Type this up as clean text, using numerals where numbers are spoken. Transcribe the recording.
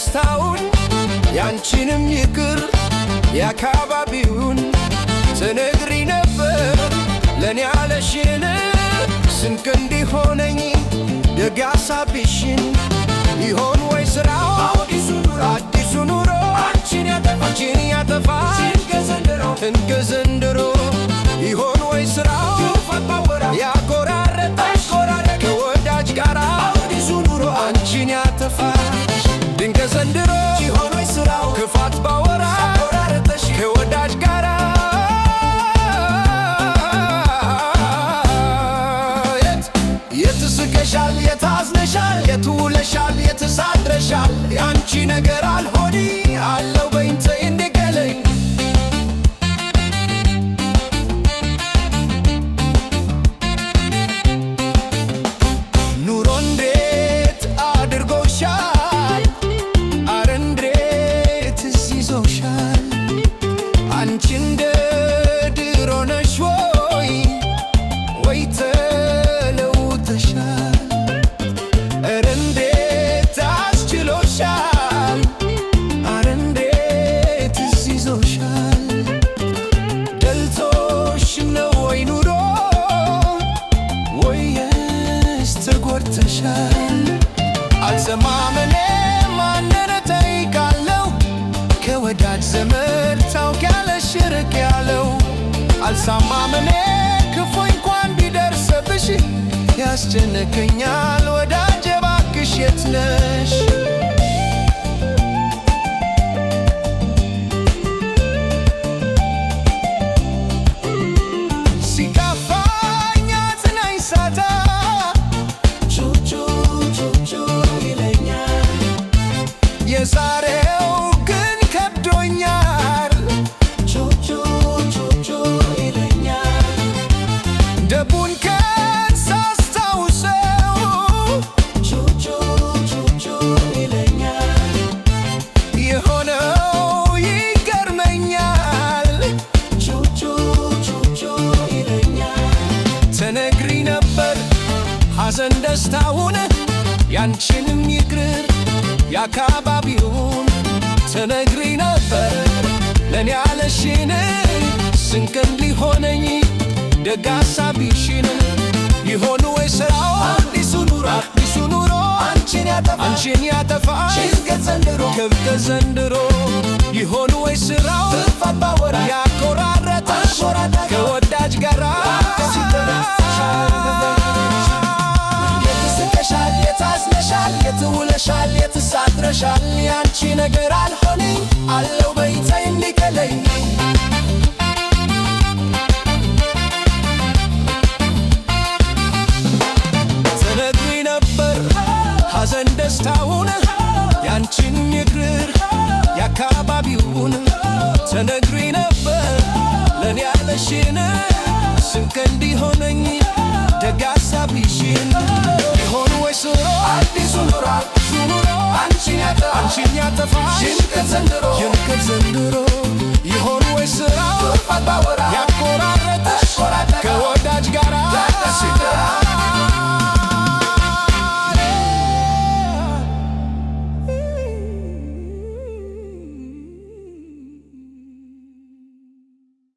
ደስታውን ያንቺንም ይቅር የአካባቢውን ትነግሪ ነበር ለእኔ ያለሽን ስንቅ እንዲሆነኝ ደግ ሀሳብሽን። ይሆን ወይ ስራው አዲሱ ኑሮ አንቺን ያጠፋል እንከ ዘንድሮ? ይሆን ወይ ስራው ያቆራረጠሽ ከወዳጅ ጋራ አንቺን ያጠፋሽ ድንገ ዘንድሮ? ይሆን ወይ ስራው ክፋት ባወራ ከወዳጅ ጋራ? የት የት ስቀሻል? የት አዝነሻል? የት ውለሻል? የት ሳድረሻል? ያንቺ ነገር አልሆኒ አለው በይንተይ እንዲገለኝ። ኑሮ እንዴት አድርጎሻል? አረ እንዴትስ ይዞሻል? አንቺ እንደ ድሮ ነሽ ወይ ወይ ተለውጠሻል? ኧረ እንዴት አስችሎሻል? አረ እንዴትስ ይዞሻል? ደልቶሽ ነው ወይ ኑሮ ወይስ ተጎድተሻል? አልሰማም እኔ ማንን እጠይቃለሁ? ከወዳጅ ዘመድ ታውቂያለሽ ርቅ ያለው። አልሰማም እኔ ክፉ እንኳን ቢደርስብሽ ያስጨንቀኛል ወዳጄ እባክሽ የት ነሽ? ሲከፋኝ አጽናኝ ሳጣ ቹቹ ቹቹ ይለኛል። የዛሬው ግን ከብዶኛል ቹቹ ቹቹ ይለኛል። ደቡን ቀን ሳስታውሰው ቹቹ ቹቹ ይለኛል። የሆነው ይገርመኛል ቹቹ ቹቹ ይለኛል። ትነግሪ ነበር ሐዘን ደስታውን ያንቺንም ይቅር የአካባቢውን። ትነግሪ ነበር ለእኔ ያለሽን ስንቅ እንዲሆነኝ ደግ ሀሳብሽን። ይሆን ወይ ስራው አዲሱ ኑሮ አንቺን ያጠፋል ክብተ ዘንድሮ? ይሆን ወይ ስራው ያቆራረጠሽ ከወዳጅ ጋራ? የት ስቀሻል? የት አዝነሻል? የት ውለሻል? የት ሳድረሻል? ያንቺ ነገር አልሆነኝ አለው በይተይ እንዲገለኝ። ትነግሪ ነበር ሐዘን ደስታውን ያንቺን ይቅር የአካባቢውን። ትነግሪ ነበር ለእኔ ያለሽን ስንቅ እንዲሆነኝ ደግ ሀሳብሽን። ይሆን ወይ ስሮ አዲሱ ኑሮ አንቺን ያጠፋል ይንከት ዘንድሮ? ይሆን ወይ ስራው ያቆራረጠሽ